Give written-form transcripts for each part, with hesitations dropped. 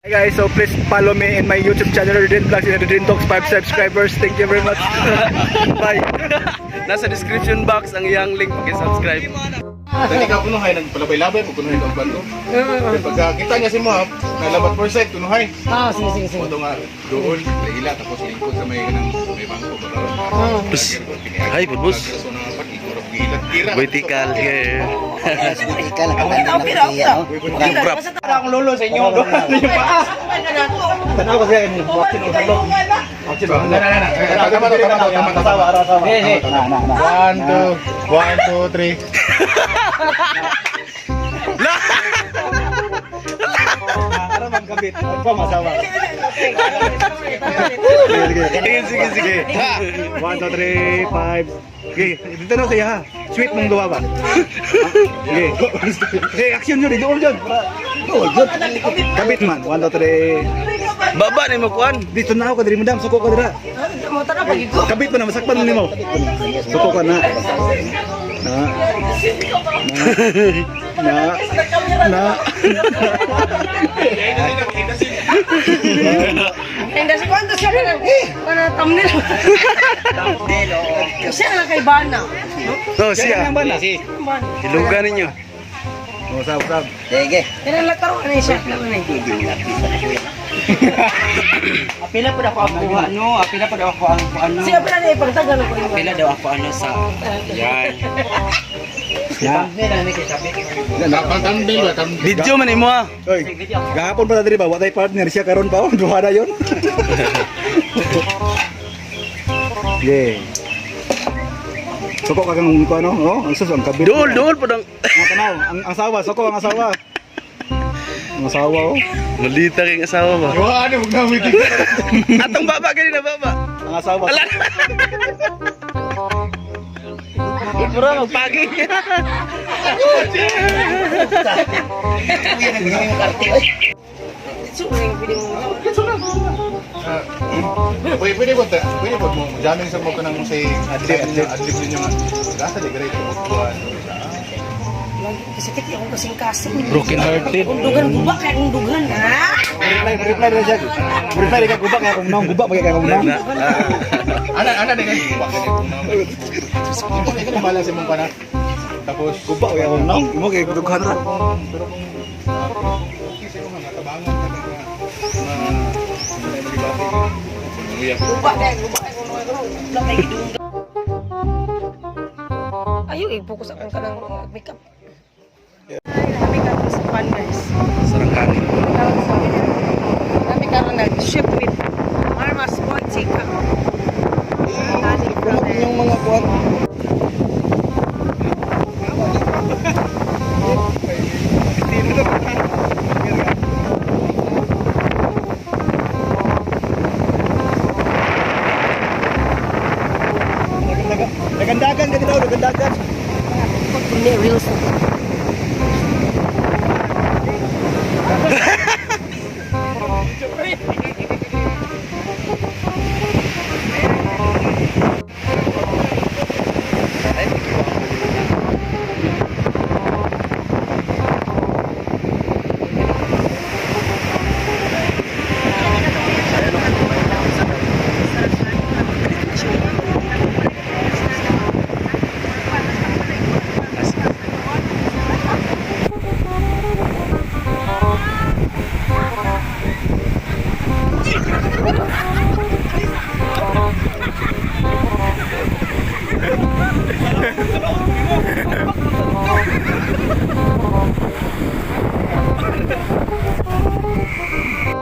Hey guys, so please follow me in my YouTube channel, Redin Vlogs and Redin Talks, 5 subscribers. Thank you very much. Bye. Nasa description box ang iyang link paki-subscribe. Dali ka kunuhay, nagpalabay-labay po kunuhay ang bando. Pagka kita niya si Mohab, nalabat percent kunuhay. Ah, sige, sige, sige. Moto nga doon, laila tapos lingkod sa may kanang may bangko ba ron. Hi, boss. Vertical here. Vertical, ang ganda na siya, no? Akong lolo sa inyo. Yung paa. Tanaw ko siya yung vaccine o halok. Vaccine o halok. Tama to, tama to, tama to. Asawa, asawa. Na, na, na. One, two, one, two, three. Ara man kabit. Pa masawa. Sige, sige, sige. 1, 2, 3, 5. Okay, dito na siya ha. Sweet mong duwa ba? Okay. Okay, action yun. Doon dyan. Kabit man. 1, 2, 3. Baba ni mo kuan. Dito na ako, diri mo dam. Suko ka dira. Kabit mo na, masakpan mo nimo. Suko ka na. Na. Na. Na. Na. Hindi, sa kwanto siya ka ng kana thumbnail. Siya na kay Bana. No, siya. Ang bana. Ilugan ninyo. Oh, sab, sab. Sige. Kaya lakaroon na siya. Apila po ako ang ano, apila po ako ang ano. Siya pala na ipagtagal ko yung Apila daw ako ano sa Yan. Ya. Pang thumbnail ba? Thumbnail. Video man imo ah. Oy, gahapon pa ta diri ba? Wa tay partner siya karon pa oh, duha na yon. Yeah. Suko ka kang kuno, oh, ang sus ang kabit. Duol, duol po dang. Ang tanaw, ang asawa, suko ang asawa. Ang asawa oh. Malita kay asawa ba? Wala, ano, huwag na umitig. Atong baba gani na baba. Ang asawa. Ala. Mura magpagi. Pwede, pwede ba, pwede ba mo, jamming sa mo ka nang say, adlib, adlib ninyo nga. Gasa, di garay, tumutuan. Kasakit akong kasing kasing. Broken hearted. Kung dugan, guba kaya kung dugan. Ha? Reply, reply na siya. Reply ka guba kaya kung naong guba kaya kung naong. Ana, ana, di garay, guba ka na. Ikaw na sa mong pana. Tapos, Guba kaya kung naong. Imo kay dughan ra. Pero kung okay sa mga matabangan ka na ma ma Guba kaya, guba kaya kung dugan. Wala kay gidunggan. Ayaw, i-focus akong kanang makeup. Kami karon sa pan guys. Sarangkani. Kami karon nag-ship with Marmas Botica. Yung mga kuan. Dagandagan ka dito, dagandagan. Hindi, reels na.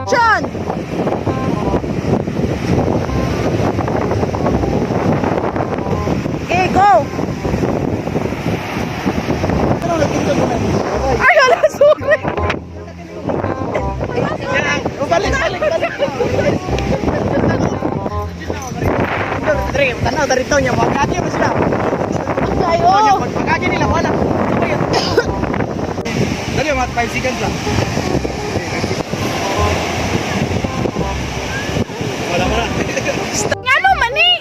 Sean! Okay, go! Ay, wala, sorry! Balik, balik, balik. Tanaw darito niya, magkagi mo sila. Ayo! Magkagi nila wala. Dali, mga 5 seconds lang. Wala mo na. Ngano man eh?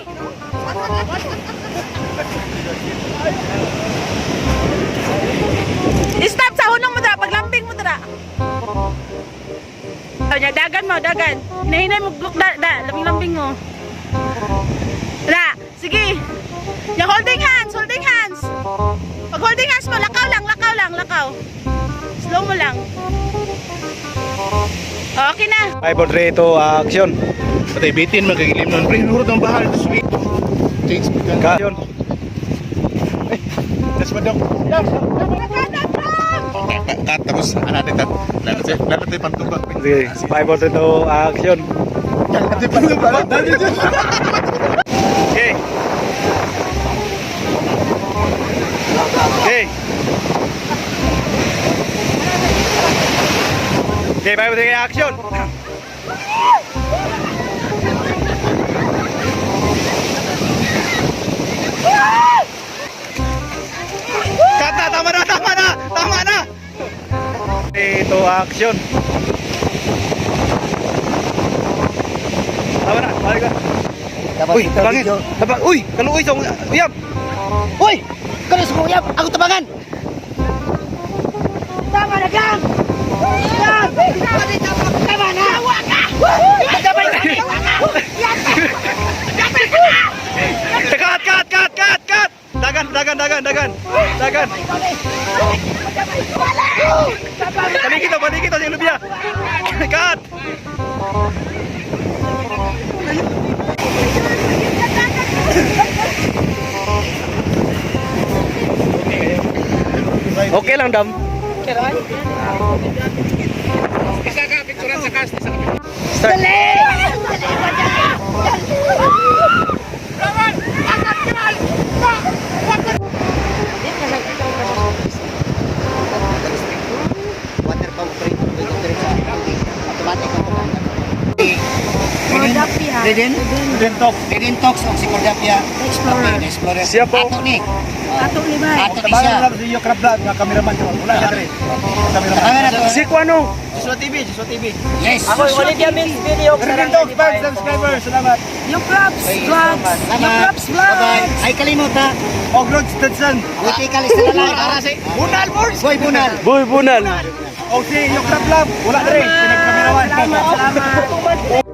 Stop sa hunong mo dra, paglambing mo dra. Nya Dagan mo, dagan. Hinahinay mo, look, da, da. Lambing-lambing mo. Da, sige. Yung holding hands, holding hands. Pag holding hands mo, lakaw lang, lakaw lang, lakaw. Slow mo lang. Okay na. 5, 4, 3, 2, action. Patay bitin magagilim nun. Pre, nurot ang bahal. Sweet. Change mo ka. Action. Tas madam. Cut, tapos ano natin tat. Lalat tayo pantubak. Sige, 5, 4, 3, 2, action. Lalat tayo pantubak. Okay. Okay. Okay, 5, 4, 3, action. Cut na, tama na, tama na, tama na. Ito, action. Tama na, balik ka. Tapos Uy, ito, tabangin. video. Tabang, uy, kaluoy sa uyab. Uy! Kano sa uyab? Ako tabangan! Tama na, gang! Gang! Tama na! Cut, cut, cut, cut, cut. Dagan, dagan, dagan, dagan. Dagan. Balikito, balikito si Olivia. Cut. Okay lang, Dam. Water pump free. Automatic ang tabangan. Cordapia. Reden? Dentok. Reden Talks og si Cordapia. Explorer. Explorer. Siya po. Ato ni. Ato ni Bay. Ato ni siya. Tabangan lang si Yokrab Vlog, nga cameraman. Wala siya dre. Cameraman. Tabangan na to. Si Kuano. Joshua TV, Joshua TV. Yes. Ako, Olivia Mills video. Reden Talks, 5 subscribers. Salamat. Yung Crabs Vlogs. Yung Salamat. Crabs Vlogs. Bye-bye. Ay kalimot ha. Og Rod Stetson. Buti ka lista na lang. Bunal Boys. Boy Bunal. Boy Bunal. Og si Yokrab Vlog. Wala dre. Pinag-cameraman. Salamat, salamat.